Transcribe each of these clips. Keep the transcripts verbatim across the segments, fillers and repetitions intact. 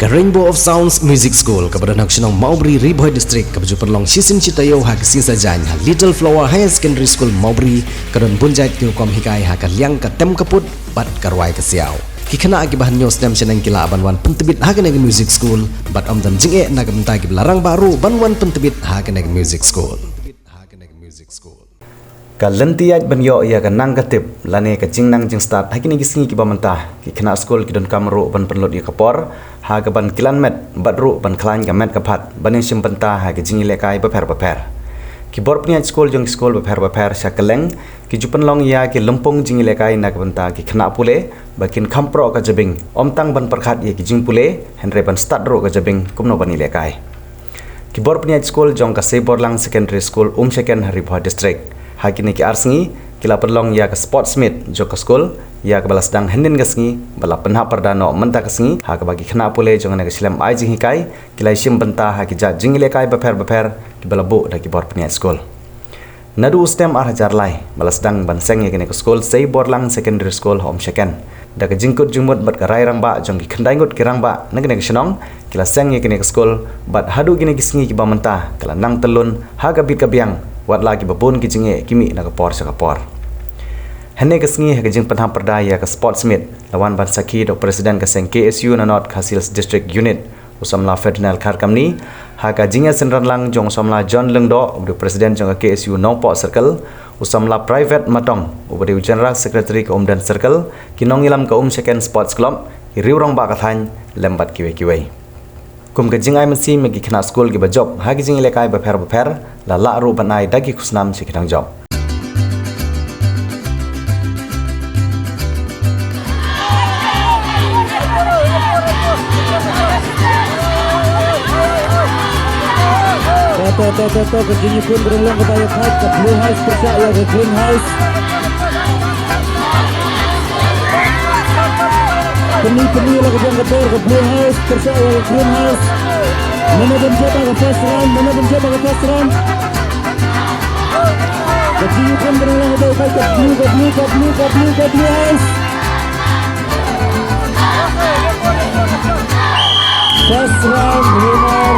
Ka Rainbow of Sounds Music School, kaba don ha ka shnong Mawbri, Ri Bhoi District, kaba ju pynlong shisien shi taïew ha ka sngi Saitjaiñ ha Little Flower Higher Secondary School Mawbri, ka don bun jait ki rukom hikai ha ka liang ka tem ka put bad ka rwai ka siaw. Ki khynnah kiba hynñiew snem shaneng ki lah ban wan pyntbit ha kane ka music school, bad ym don jingeh na ka bynta kiba la rangbah ruh ban wan pyntbit ha kane ka music school. Ka lynti ïaid ban ïoh ïa ka nang ka tip lane ka jingnang jingstad ha kine ki sngi kiba mynta, ki khynnah skul ki donkam ruh ban pynlut ïa ka por ha kaban kilan met bad ruh ban khlaiñ ka met ka phad ban ïashim bynta ha ki jingïalehkai bapher bapher. Ki bor pynïaid skul jong ki skul bapher bapher sha kylleng ki ju pynlong ïa ki lympung jingïalehkai na ka bynta ki khynnah pule ba kin kham proh ka jabieng, ym tang ban pyrkhat ïa ki jingpule hynrei ban stad ruh ka jabieng kumno ban ïalehkai. Ki bor pynïaid skul jong ka Seiborlang Secondary School, Umshaken, ha Ri Bhoi District, ha kine ki ar sngi ki la pynlong ïa ka sports meet jong ka skul, ïa kaba la sdang hynnin ka sngi bad la pynhap pyrda noh mynta ka sngi, ha kaba ki khynnah pule jong kane ka shlem ai jinghikai ki la ïashim bynta ha ki jait jingïalehkai bapher bapher kiba la buh da ki bor pynïaid skul. Naduh u snem ar hajar lai ba la sdang ban seng ïa kane ka skul Seiborlang Secondary School ha Umshaken, da ka jingkut jingmut bad ka rai rangbah jong ki khyndai ngut ki rangbah na kane ka shnong, ki la seng ïa kane ka skul, bad haduh kine ki sngi kiba mynta ka la nang tyllun ha ka bit ka biang, wat la kiba bun ki jingeh ki mih na ka por sha ka por. Hynne ka sngi ha ka jingpynhap pyrda ïa ka sports meet la wan ban sakhi da u President ka seng K S U North Khasi Hills District Unit, u samla Ferdinand Kharkamni, ha ka jingïasynran lang jong u samla John Lyngdoh, uba dei u President jong ka K S U Nongpoh Circle, u samla Private Matong, uba dei u General Secretary ka Umden Circle, ki nongïalam ka Umshaken Sports Club, ki riew rangbah ka thaiñ, lem bad kiwei kiwei. Kum ka jingai mynsiem ïa ki khynnah skul kiba jop ha ki jingïalehkai bapher bapher, la lah ruh ban ai da ki khusnam sha ki nongjop. To, to, to, to, to, ka jingïakhun ka dang long kaba ïa khaid, ka Blue House pyrshah ïa ka Green House. Pyni, pyni la ka jong ka tor, ka Blue House pyrshah ïa ka Green House. Mano ban jop ha ka first round, mano ban jop ha ka first round. Ka jingïakhun ka dang long kaba ïa khaid, ka Blue, ka Blue, ka Blue, ka Blue, ka Blue House. First round winner.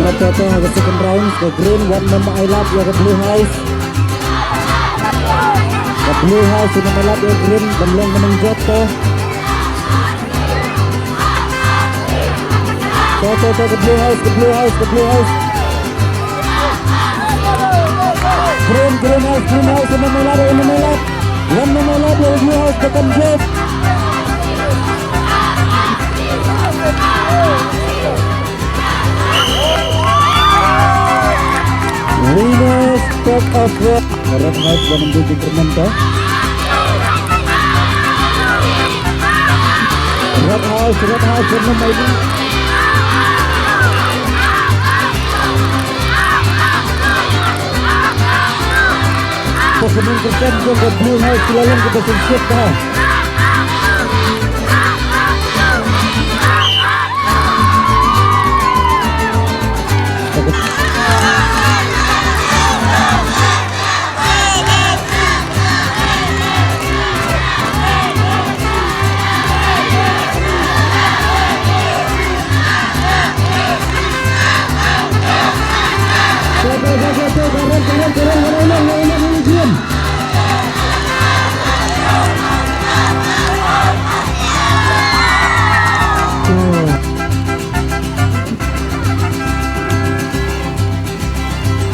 Ngat kata ha ka second round, ka Green wan nym ailad ïa ka Blue House. Ka Blue House wan nym ailad ïa ka Green, ban long mynnin jop to. To, to, to, ka Blue House, ka Blue House, ka Blue House. Green, Green House, Green House, wan nym ailad, wan nym ailad. Wan nym ailad ïa ka Blue House, ba kan jop. Winners, Tug of War. Red House, wan nym duh jingkyrmen to. Red House, Red House, wan nym ailad. Performance kyrteng jong ka Blue House ki la long kaba sngewsih bha.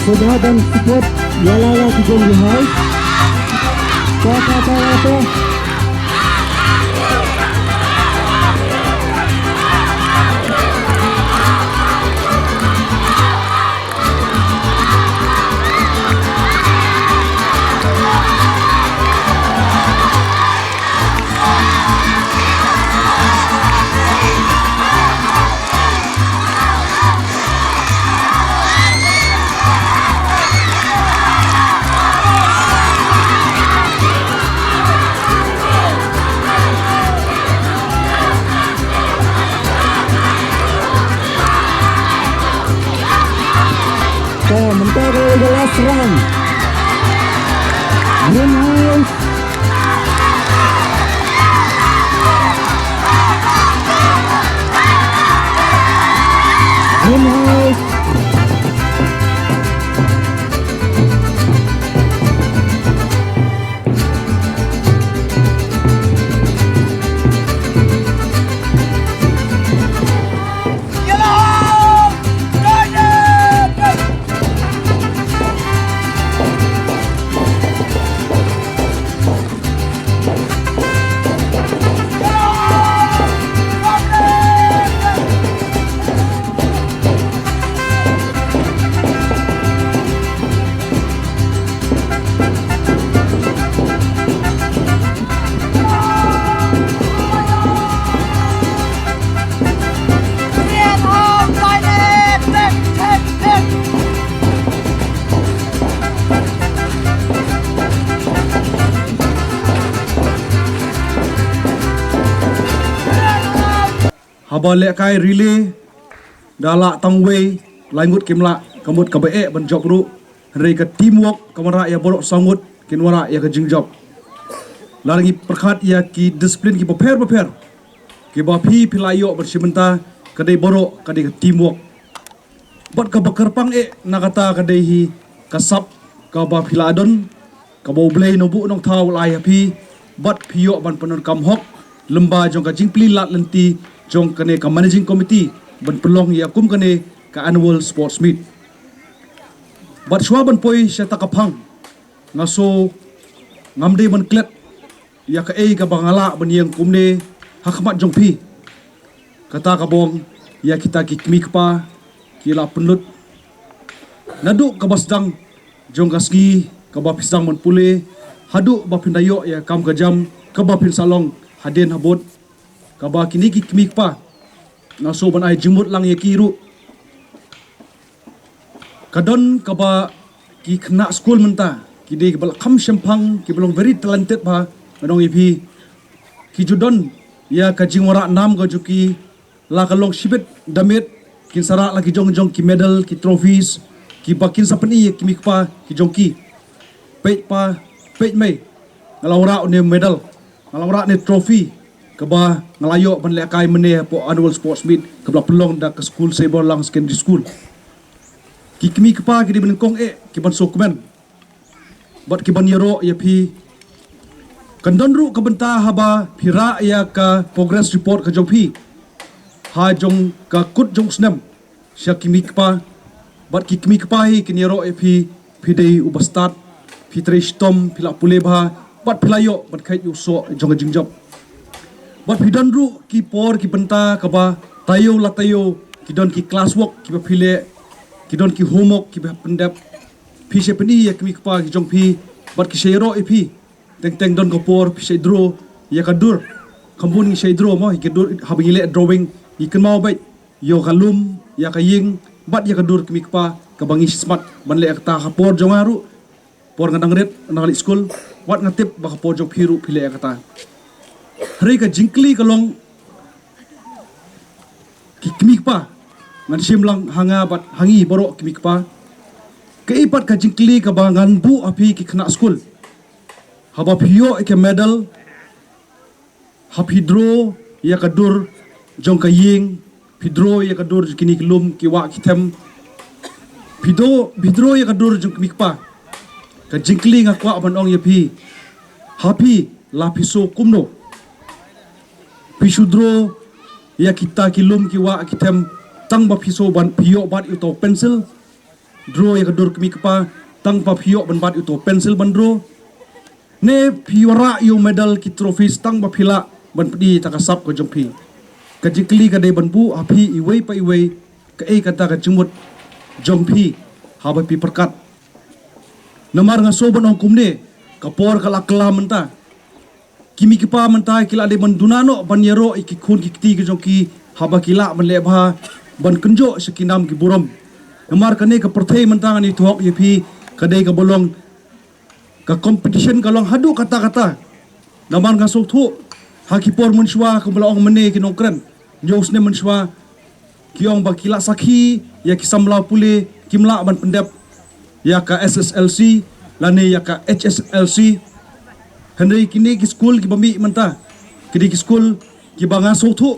Sngewbha ban support ïa la ïa ki jong ki hai. Ta ta ta ta. Ka mynta ka last round. Green House. Haba lehkai relay da lah tang wei, lai ngut kim lah, ka mut kaba eh ban jop ruh. Hynrei ka teamwork ka wanrah ïa baroh saw ngut kin wanrah ïa ka jingjop. Lada ngi pyrkhat ïa ki discipline kiba pher bapher kiba phi phi la ïoh ban shim bynta, ka dei baroh ka dei ka teamwork. Bad kaba kyrpang eh na kata ka dei hi ka sap kaba phi la don, kaba U Blei Nongbuh Nongthaw u la ai ha phi, bad phi ïoh ban pyndonkam hok lyngba jong ka jingplie lad lynti jong kane ka managing committee ban pynlong ïa kum kane ka annual sports meet. Bad shuwa ban poi sha kata ka phang, nga sngew ngam dei ban klet ïa kaei kaba nga lah ban ïeng kumne ha khmat jong phi. Kata ka bong ïa kita ki kmie kpa ki la pynlut naduh kaba sdang jong ka sngi kaba phi sdang ban pule, haduh ba phin da ïoh ïa ka kam ka jam kaba phin sa long hadien habud. Kaba kine ki kmie kpa nga sngew ban ai jingmut lang ïa ki ruh. Ka don kaba ki khynnah skul mynta ki dei kiba la kham shemphang, kiba long very talented bha. Ngan ong ïa phi, ki ju don ïa ka jingwanrah nam ka jong ki, la ka long shibit da miet, kin sa rah la ki jong jong ki medal, ki trophies kiba kin sa pyni ïa ki kmie kpa ki jong ki. Peit pa, peit mei, nga la wanrah une u medal, nga la wanrah une u trophy kaba nga la ïoh ban lehkai mynne hapoh annual sports meet kaba la pynlong da ka skul Seiborlang Secondary School. Ki kmie kpa ki dei ban nyngkong eh, ki ban sngewkmen bad ki ban ïaroh ïa phi. Kan don ruh ka bynta haba phi rah ïa ka progress report ka jong phi ha jong ka kut jong u snem sha ki kmie kpa. Bad ki kmie kpa hi kin ïaroh ïa phi, phi dei uba stad, phi trei shitom, phi la pule bha, bad phi la ïoh ban kheit ïa u soh jong ka jingjop. Bad phi don ruh ki por ki bynta kaba taïew la taïew ki don ki class work kiba phi leh, ki don ki homework kiba pyndep. Phi sa pyni ïa ki kmie kpa ki jong phi bad ki sa ïaroh ïa phi. Teng teng don ka por phi sa draw ïa ka dur. Kham bun ngi sa draw mo, ïa ka dur, haba ngi leh drawing ngi kynmaw beit ïa ka lum, ïa ka ïing bad ïa ka dur ki kmie kpa kaba ngi smat ban leh kata ha por jong nga ruh. Por nga dang rit, nga dang leit skul, wat nga tip ba ka por jong phi ruh phi leh kata. Hynrei ka jingkylli ka long, ki kmie kpa, ngan shim lang ha nga bad ha ngi baroh ki kmie kpa. Kaei pat ka jingkylli kaba ngan buh ha phi ki khynnah skul? Haba phi ïoh ïa ka medal, ha phi draw ïa ka dur jong ka ïing, phi draw ïa ka dur jong kine ki lum ki wah ki them, phi draw, phi draw ïa ka dur jong ki kmie kpa. Ka jingkylli nga kwah ban ong ïa phi, ha phi la phi sngew kumno? Phi shu draw ïa kita ki lum ki wah ki them tang ba phi sngew ban phi ïoh bat ïa uto u pencil? Draw ïa ka dur kmie kpa tang ba phi ïoh ban bat ïa uto u pencil ban draw? Ne phi wanrah ïa u medal, ki trophies tang ba phi lah ban pyni ïa ka sap ka jong phi? Ka jingkylli ka dei ban buh ha phi iwei pa iwei, kaei kata ka jingmut jong phi haba phi pyrkhat? Namar nga sngew ban ong kumne, ka por ka la kylla mynta. Ki kmie ki kpa mynta ki la dei ban duna noh ban ïaroh ïa ki khun ki kti ki jong ki haba ki lah ban leh bha, ban kynjoh sha ki nam ki burom. Namar kane ka pyrthei mynta ngan ïathuh ïa phi, ka dei kaba long, ka competition ka long haduh katta katta. Namar nga sngewthuh ha ki por mynshuwa, kumba la ong mynne ki nongkren, hynñiew snem mynshuwa, ki ong ba ki la sakhi ïa ki samla pule kim lah ban pyndep ïa ka S S L C lane ïa ka H S L C. Hynrei kine ki skul kiba mih mynta ki dei ki skul kiba nga sngewthuh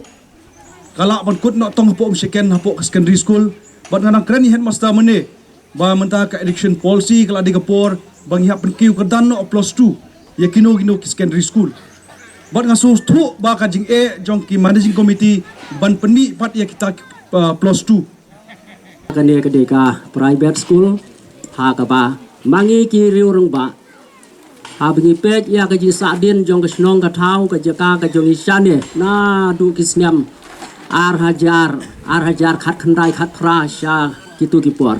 ka lah ban kut noh tang hapoh um second hapoh ka secondary school. Bad nga dang kren ïa headmaster mynne ba mynta ka education policy ka la dei ka por ba ngi hap pynkiew kyrdan noh plus two ïa kino kino ki secondary school. Bad nga sngewthuh ba ka jingeh jong ki managing committee ban pynmih pat ïa kita, uh, plus two. Kane ka dei ka private school ha kaba ma ngi ki riew rangbah, haba ngi peit ïa ka jingsahdien jong ka shnong ka thaw ka jaka ka jong ngi shane naduh ki snem ar hajar, ar hajar khatkhyndai khatphra sha kitu ki por,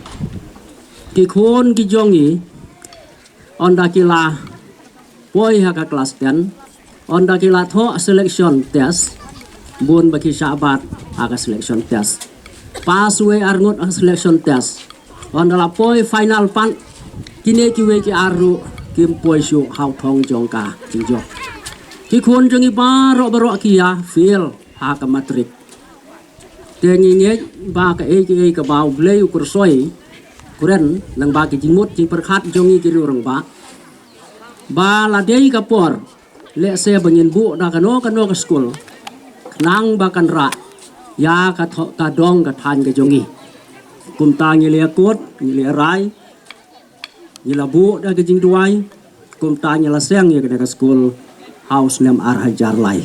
ki khun ki jong ngi, ynda ki la poi ha ka class ten, ynda ki la thoh selection test, bun ba ki shah bat ha ka selection test, pass wei arngut ha ka selection test, ynda la poi final pat, kine kiwei ki ar ruh kim poi shuh ha u thong jong ka jingjop. Ki khun jong ngi baroh baroh ki ïa fail ha ka matric. Te ngi ngeit ba kaei kaei kaba U Blei u kyrsoi kren lyngba ki jingmut jingpyrkhat jong ngi ki riew rangbah, ba la dei ka por lehse ba ngin buh da kano kano ka skul khnang ba kan rah ïa ka tho-, ka dong ka thaiñ ka jong ngi. Kumta ngi la ïakut, ngi la ïarai, ngi la buh da ka jingduwai, kumta ngi la seng ïa kane ka skul ha u snem ar hajar lai.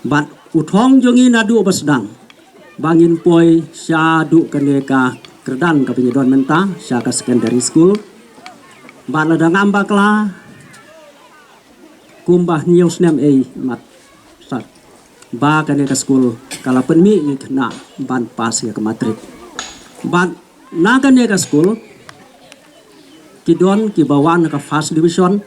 Bad u thong jong ngi naduh ba sdang ba ngin poi shaduh kane ka kyrdan kaba ngi don mynta sha ka secondary school. Bad lada ngam bakla, kumba hynñiew snem ei mat sat ba kane ka skul ka la pynmih ïa ki khynnah ban pass ïa ka matrik. Bad na kane ka skul ki don kiba wan ha ka first division,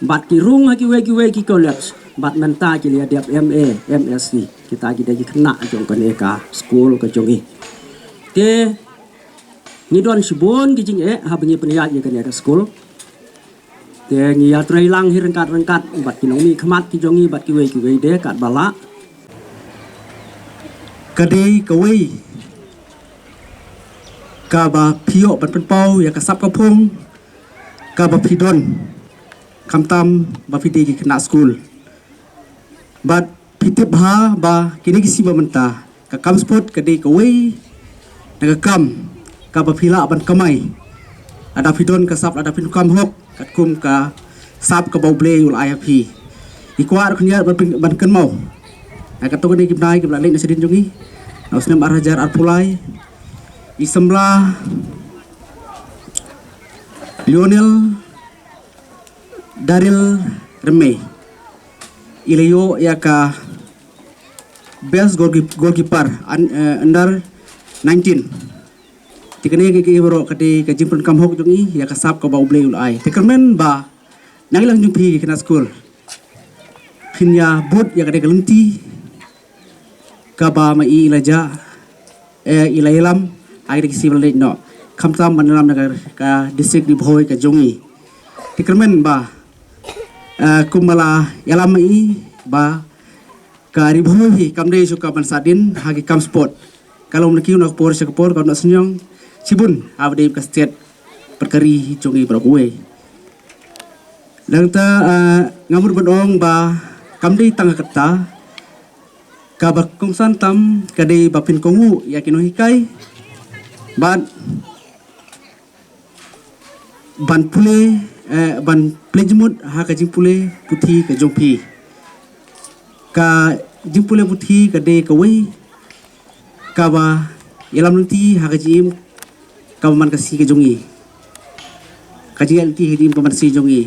bad ki rung ha kiwei kiwei ki college, bad mynta ki la dep M A, M Sc, kita ki dei ki khynnah jong kane ka skul ka jong ngi. Te ngi don shibun ki jingeh haba ngi pynïaid ïa kane ka skul. Te ngi ïatrei lang hi ryngkat ryngkat bad ki nongmihkhmat ki jong ngi bad kiwei kiwei de katba lah. Ka dei kawei kaba phi ïoh ban pynpaw ïa ka sap ka phong kaba phi don, khamtam ba phi dei ki khynnah skul. Bad phi tip bha ba kine ki sngi ba mynta ka kam sport ka dei kawei na ka kam kaba phi lah ban kamai lada phi don ka sap, lada phi donkam hok, katkum ka sap kaba U Blei u la ai ha phi. Ngi kwah ruh khyndiat ban pyn-, ban kynmaw na katto katne ki bnai kiba la leit na shadien jong ngi, na u snem ar hajar arphew lai, i samla Lionel Daryl Rymmei i la ïoh ïa ka best goalkeep-, goalkeeper un-, eh, under nineteen. Te kane ka, ka baroh ka dei ka jingpyndonkam hok jong i ïa ka sap kaba U Blei u la ai. Te kyrmen ba nangne lang jong phi ki khynnah skul phin ïa bud ïa ka dei ka lynti kaba ma i la jah, eh, i la ïalam ha kine ki sngi ba la leit noh, khamtam ban ïalam na ka, ka district Ri Bhoi ka jong i. Te kyrmen ba, eh, kumba la ïalam ma i ba ka Ri Bhoi hi kam dei shuh ka ban sah dien ha ki kam sport. Ka long na ki, na ka por sha ka por, ka na sniang shibun haba dei ka state bad ka ri jong i baroh kawei. Nangta, eh, nga mut ban ong ba kam dei tang kata, kaba kongsan tam ka dei ba phin kohnguh ïa ki nonghikai bad ban pule, eh, ban pule jingmut ha ka jingpule puthi ka jong phi. Ka jingpule puthi ka dei kawei kaba ïalam lynti ha ka jingim kaba man ka sngi ka jong i. Ka jingïaid lynti ha ka jingim kaba man ka sngi jong i.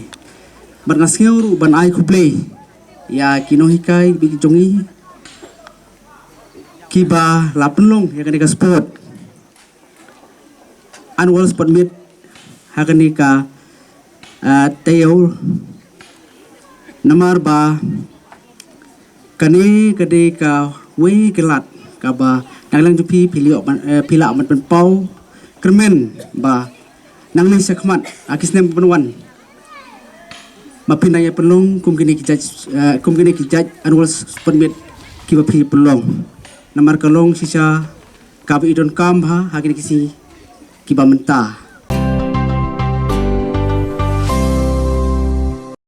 Bad nga sngew ruh ban ai khublei ïa ki nonghikai bad ki jong i kiba la pynlong ïa kane ka sport, annual sport meet ha kane ka, ah, taïew. Namar ba kane ka dei kawei ka lad kaba nangne lang jong phi phi lah ban, eh, phi lah ban pynpaw kyrmen ba nangne shakhmat ha ki snem ban wan ma phin dang ïa pynlong kum kine ki jait, eh, kum kine ki jait annual sport meet kiba phi pynlong. Namar ka long shisha kaba i donkam ha, ha kine ki sngi kiba mynta.